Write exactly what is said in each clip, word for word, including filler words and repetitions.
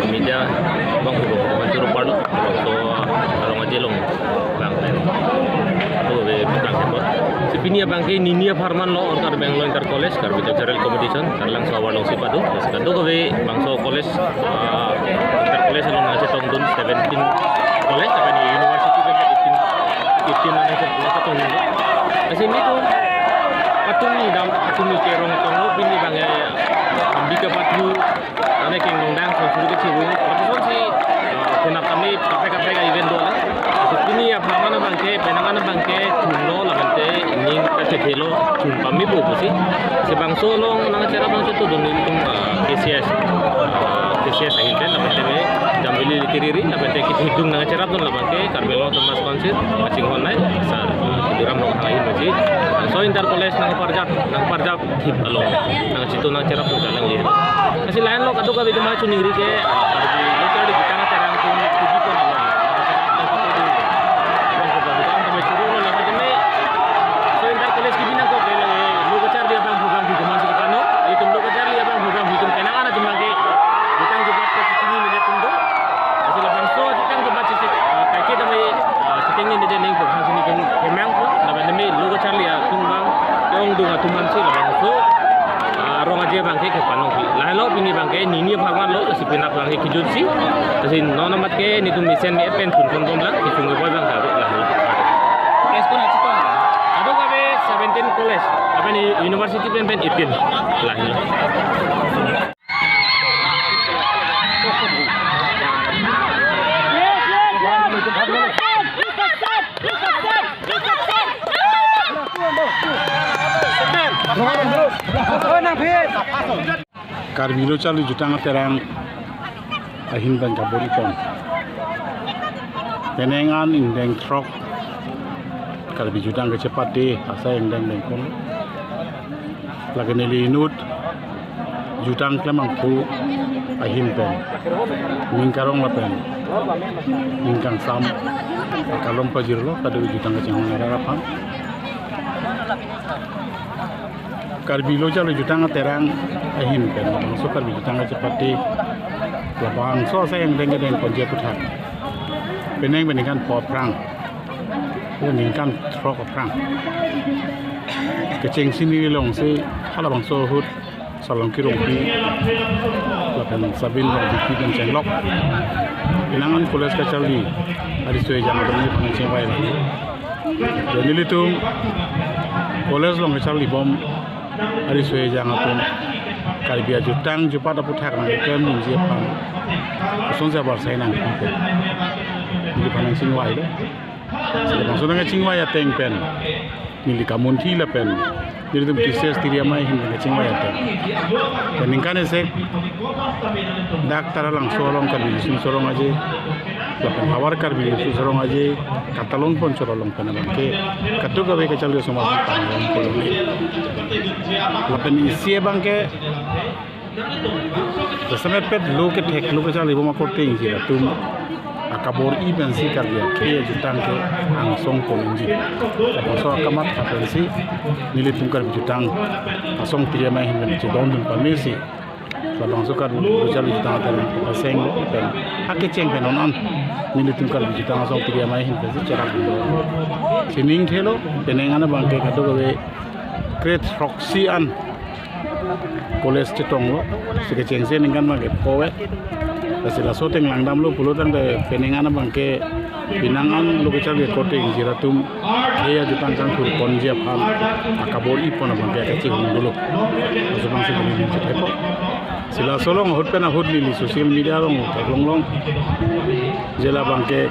Media bang ko ko ko churu parlo, so along aje along bang pen. To be bang ko. Si pini abang ke nini apharman lo, Karbi Anglong Inter College, Karbi Cultural Competition, Karlangso award alongsi pado. Kadokave bangso college, ah, Inter College along nangchetongdun seventeen college, lapen university pen eighteen, eighteen nangchetongdun. Lasi nelitum, atum ni dam, atum ni kerong tonglo, pini abang ya, ambi kapathu, ane keng nongdang, so suru ke chiru, lapuson si, ah, kenap kami, kaprek kaprek a-event dolang. So pini apharman abang ke, penang an abang ke, thumlo, lapen te, ning kachethelo, thum pame po pusi. Si bangso along nangcherap nangchetongdun nelitum, ah, K C S, ah, K C S ahin pen, lapen te me, Jambili Literary, lapen te kithidung nangcherapdun labang ke, Karbi Anglong Autonomous Council, kachinghon nai, sir, ah, Tuliram Ronghang ahin pusi. Bangso Inter College nangparjap, nangparjap thip along, nangchetong nangcherapdun kalang ye. Lasi lahenlo kadokave kemachuningri ke, ah, Karbi Lo Charli Jutang Aterang atum, tujuh pon along. So Inter College kebi nangkok ke, eh, lo kacharli abang program hiduman si ketano, itum lo kacharli abang program hiduman kenang an atum abang ke, jutang jubat ke chini nelitum do. Lasi labangso jutang jubat sisi, ah, kaike damai, ah, siteng ni nelitum neng program sini tum kemang ko, lapen nelitum lo kacharli atum abang, ke-ongdung atum ansi labangso, ah, arong aje abang ke kepanong pi. Lahenlo pini abang ke nini apharman lo, si penap abang ke kejut si. Lasi non amat ke nelitum mesen ni pen pun pon bom lang, kechung ke boi abang ke lahelo. Press ko na chitong. Kadokave seventeen college, lapen university pen pen eighteen. Lahelo. Karbi Lo Charli Jutang Aterang ahin pen kabor-i pon. Penang an ingdeng throk Karbi Jutang kachepate asai ingdeng dengkon. Lake neli inut jutang klem angphu ahin pen, ning karong lapen ning kangsam akalom pajirlo, kadokave jutang kachinghon arat aphan. Karbi Lo Charli Jutang Aterang ahin pen labangso Karbi Jutang kachepate, labangso asai ingdeng kedengponji aputhak penang pen ningkan pho aphrang, o ningkan throk aphrang kechengsi neli longsi halabangso ahut Salongki Rongpi lapen Sabin Rongpi pen chenglok penang an college kacharli ariso ejang atum neliphan chingvai. Jadi nelitum college along kacharli bom ariso ejang atum Karbi ajutang jubat aputhak nangklemdunji aphan kosonsi abar sai nangpi pen neliphan chingvailo. Sila bangso nangchingvai ateng pen neli kamunthi lapen nelitum K C S tiri amei ahin nangchingvai ateng pen ningkan isi dak Taralangso along Karbi Riso Nimso Rong Aje lapen havar Karbi Riso Nimso Rong Aje katalon ponchot along pen abang ke kadokave kacharli asomar aphan tanglo pulo. Lapen isi abang ke jasemet pet lo kethek lo kacharli bom akorte ingjir atum akabor-i pensi Karbi akhei ajutang ke angsong pon unji. Labangso akamatha pensi nelitum Karbi jutang asong tiri amei ahin pen chedondun pamesi labangso Karbi Lo Charli Jutang Aterang paseng pen akecheng pen non an nelitum Karbi jutang asong tiri amei ahin pensi cherapdunlo. Si ning thelo, penang an abang ke kadokave grade throksi an college chetonglo, si kechengsi ningkan abang ke pho-et. Lasi laso ateng langdamlo pulo tangte penang an abang ke penang an lo kacharli akorte ingjir atum khei ajutang kangthur ponji aphan akabor-i pon abang ke kachihung dolo. Laso abangsi neli ning chethepo. Si laso along ahut pen ahut neli social media along theklong long. Je labangke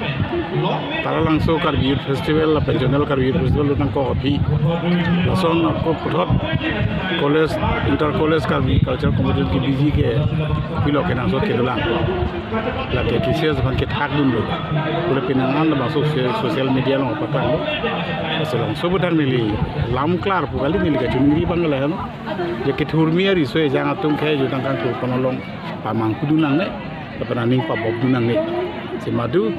Taralangso Karbi Youth Festival, lapen Zonal Karbi Youth Festival nangkok aphi. Lason ako puthot college, inter college Karbi culture competition kebiji ke pilo kenangsot kedolang. Lake T C S aphan kethak dunlo. Pule penang an labangso social media along paklanglo. Laso along sobuthang neli lam klar pu kali, neli kachiningri abang lahelo. Je kethurmi ariso ejang atum ke jutang kangthur kono along pamangkudun nangne, lapen aning pabobdun nangne. Si madu